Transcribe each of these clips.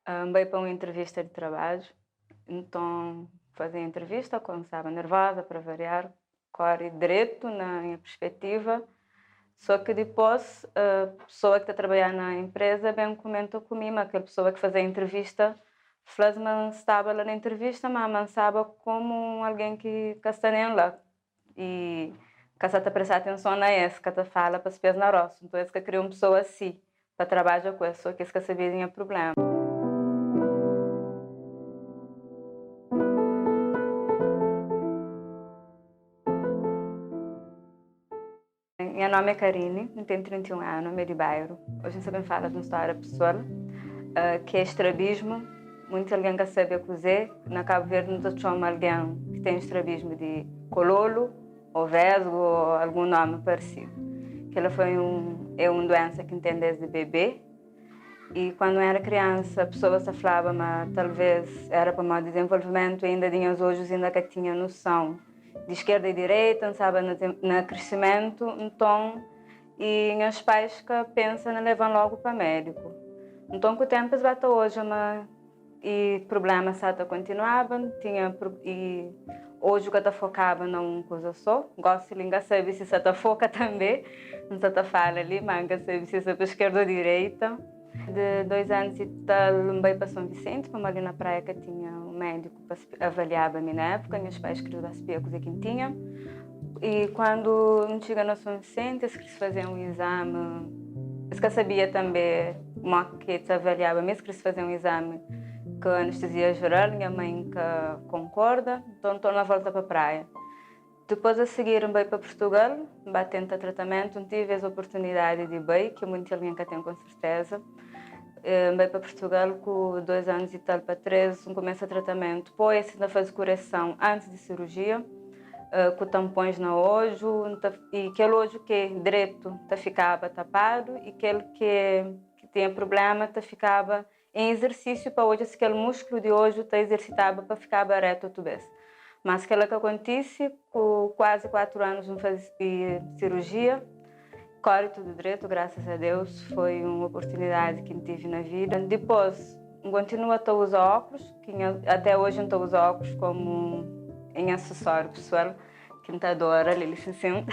N bai pa un entrevista di trabadju, nton faze entrevista ku N staba nervoza para variar, kore dretu na nha perspetiva, so ki dipos pesoa ki ta trabadja na enpreza ben kumenta ku mi ma kel pesoa ki faze entrevista fla-s ma N staba la na entrevista ma ma N staba komu un algen ki ka sta nen la i ka sa ta presta atenson na es, ka ta fala pa spias na rostu, nton es ka kria un pesoa si pa trabadja ku es, so ki es ka sabia di nha prubléma. Nha nómi é Karine, N ten 31 anu, mi é di Bairu. Oji N sta ben fala di un stória pesoal, ki é estrabismu. Munti algen ka sabe kuzê. Na Kabu Verdi nu ta txoma algen ki ten estrabismu di kololu, ô vesgu ô algun nómi paresidu. Kel-la foi un é un duénsa ki N ten désdi bebê. I kandu N éra kriansa, pesoas ta flaba ma talvês éra pamodi dizenvolvimentu inda di nhas odjus inda ka tinha noson di skerda i direita, N staba na krisimentu. Nton, i nhas pais ka pensa na leba-m lógu pa médiku. Nton, ku ténpu es ba ta odja ma i prubléma sta ta kontinuaba, N tinha i odju ka ta fokaba na un kuza sô. Gósi li N ka sabe si sa ta foka tanbê, N sa ta fala li, má N ka sabe si sa pa skerda ô direita. Di dois anus i tal N bai pa Son Visenti, pamodi li na praia ka tinha un médiku pa avaliaba mi na épuka, nhas pais kris ba spia kuzê ki N tinha. I kandu N txiga na Son Visenti, es kris faze-m un izami, es ka sabia tanbê mó ki es ta avaliaba mi, es kris faze-m un izami ku anestezia jeral, nha mãe ka konkorda, nton N torna volta pa praia. Dipôs a sigir N bai pa Purtugal, N ba tenta tratamentu, N tive es oportunidadi di bai, ki munti algen ka ten kon serteza. N bai pa Purtugal ku 2 anus i tal pa 3, N kumesa tratamentu. Poi es ta faze kureson antis di sirujia, ku tanpons na odju, N ta i kel odju ki dretu ta fikaba tapadu i kel ki tinha prubléma ta fikaba Em izersísiu pa odja si kel musklu di odju ta izersitaba pa fikaba retu otu bes. Mas kela ka kontise, ku kuazi 4 anus N faze sirujia, kori tudu dretu, grasas a Deus, foi un oportunidadi ki N tive na vida. Dipos N kontinua ta uza óklus, ki nha até oji N ta uza óklus komu nha asesóriu pesoal. Ki N ta adora li lisinsin.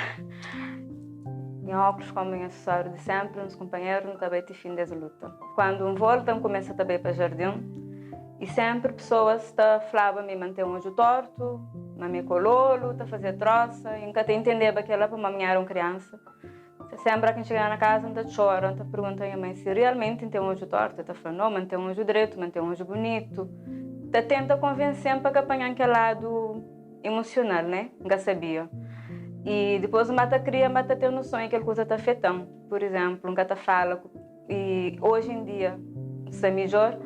Nha óklus komu nha asesóriu di sénpri, nos kunpanheru, nu ta bai ti fin des luta. Kandu N volta, N kumesa ta bai pa jardin i sénpri pesoas ta flaba mi ma N ten odju tortu, ma mi é kololu, ta fazia trósa i N ka ta intendeba kel-la pamodi mi éra un kriansa. Sénpri óki N txiga na kaza N ta txora, N ta pergunta nha mai si rialmenti N ten odju tortu. El ta fla, No, ma N ten odju dretu, ma N ten odju bunitu. Ta tenta konvense-m pa ka panha-m kel ladu. Emosional, né? N ka sabia. I dipôs N ba ta kria, N ba ta ten noson i kel kuza ta afeta-m. Pur izénplu, N ka ta fala ku. I oji en dia N sta midjór,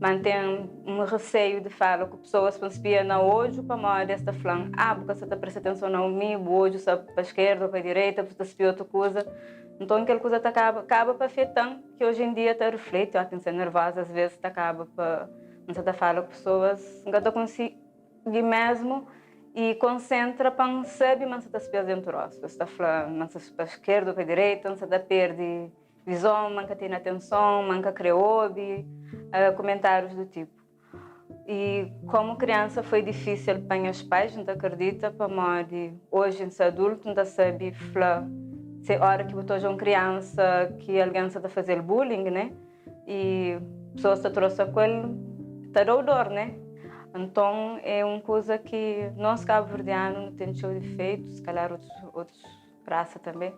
má N ten un reseiu di fala ku pesoas pa N spia na odju pamodi es ta fla-m, Ah, bu ka sta ta presta atenson na mi, bu odju sta pa skerda ô pa direita, bu sta ta spia otu kuza. Nton kel kuza ta kaba kaba pa afeta-m ki oji en dia ta rifleti óki N sta nervoza, asvês ta kaba pa N sta ta fala ku pesoas, N ka ta konsigi. Di mesmu i konsentra pa N sabe ma N sa ta spia dentu rostu. Es ta fla ma N sa pa skerda o pa direita, N sa ta perde vizon, ma N ka tene atenson, ma N ka kre obi, kumentárius du tipu. I komu kriansa foi difísil pa nhas pais, N ta kridita, pamodi oji N sa adultu, N ta sabe fla se ora ki bu ta odja un kriansa ki algen sa ta faze-l bullying, ne? I pesoas ta trosa ku el, ta da-u dor, ne? Nton é un kuza ki nos kabuverdianu nu ten txeu difeitu, si kalhar otus otus rasa tanbe,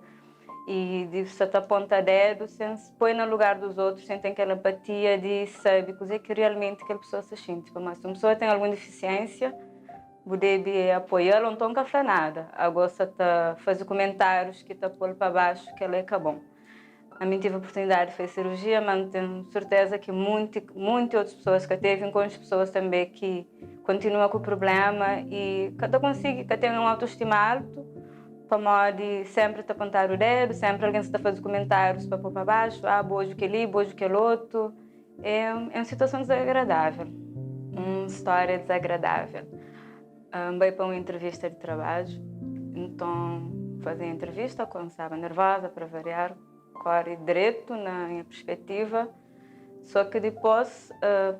i di sta ta ponta dedu sen poi na lugar dos otus, sen ten kel empatia di sabe kuzê ki realmenti kel pesoa sta xinti. Pamodi si un pesoa ten algun difisiénsia, bu debe apoia-l ô nton ka fla nada. Ago sta ta faze kumentárius ki ta pô-l pa baxu, kel-la é ka bon. Ami N tive oportunidadi di faze sirurjia, ma N ten serteza ki munti, munti otus pesoas ka teve. N konxe pesoas tanbe ki kontinua ku prubléma i ka ta konsigi, ka ten un autostima altu, pamodi sénpri ta pontadu dedu, sénpri algen sa ta faze kumentárius pa pô pa baxu, ah, bo odju kel-li, bo odju kel otu. É un situason dizagradável, un stória dizagradável. N bai pa un entrevista di trabadju, nton faze entrevista ku N staba nervoza para variar, kori dretu na nha perspetiva. Só ki dipôs,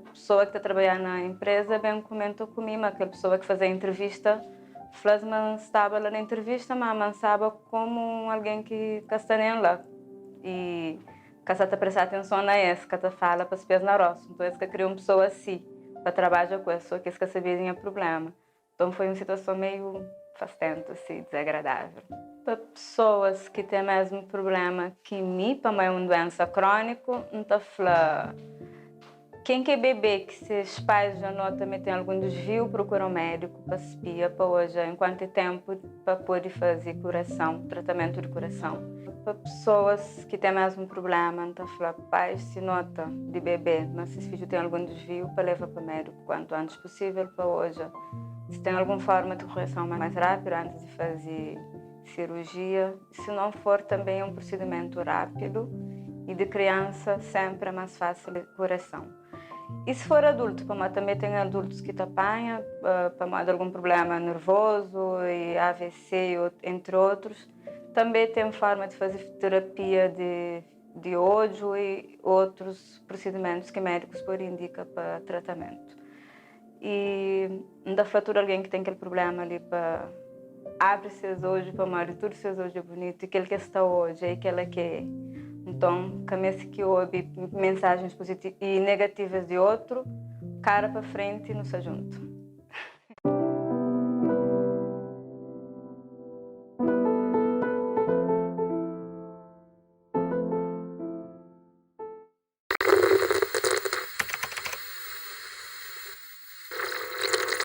pesoa ki ta trabadja na enpresa ben kumenta ku mi ma kel pesoa ki faze entrevista fla-s ma N staba la na entrevista, má ma N staba komu un algen ki ka sta nen la i ka sa ta presta atenson na es, ka ta fala pa spia-s na rostu. Nton es ka kria un pesoa asi pa trabadja ku es, só ki es ka sabia di nha prubléma. Nton foi un situason meiu fastentu asi, dizagradável. Pa pesoas ki ten mesmu prubléma ki mi, pamodi é un duénsa króniku, N ta fla, ken ki é bebé ki ses pais dja nota ma el ten algun disviu, prokura un médiku pa spia pa odja en kuantu ténpu pa pode faze kureson, tratamentu di kureson. Pa pesoas ki ten mesmu prubléma, N ta fla pais si nota di bebé ma ses fidju ten algun disviu pa leva pa médiku kuantu antis pusível pa odja si ten algun forma di kureson mais rápidu antis di faze sirujia. Si non for, tanbê é un prusidimentu rápidu i di kriansa senpri é más fásil kureson. I si for adultu, pamodi tanbê ten adultus ki ta panha pamodi algun prubléma nervozu i AVC entri otrus, tanbê ten forma di faze terapia di di odju i otrus prusidimentus ki médikus pode indika pa tratamentu. I N ta fla tudu algen ki ten kel prubléma li pa abri ses odju pamodi tudu ses odju é bunitu i kel ki es ta odja é kela ki é. Nton, ka meste ki obi mensajens i negativas di otru, kara pa frenti nu sta djuntu.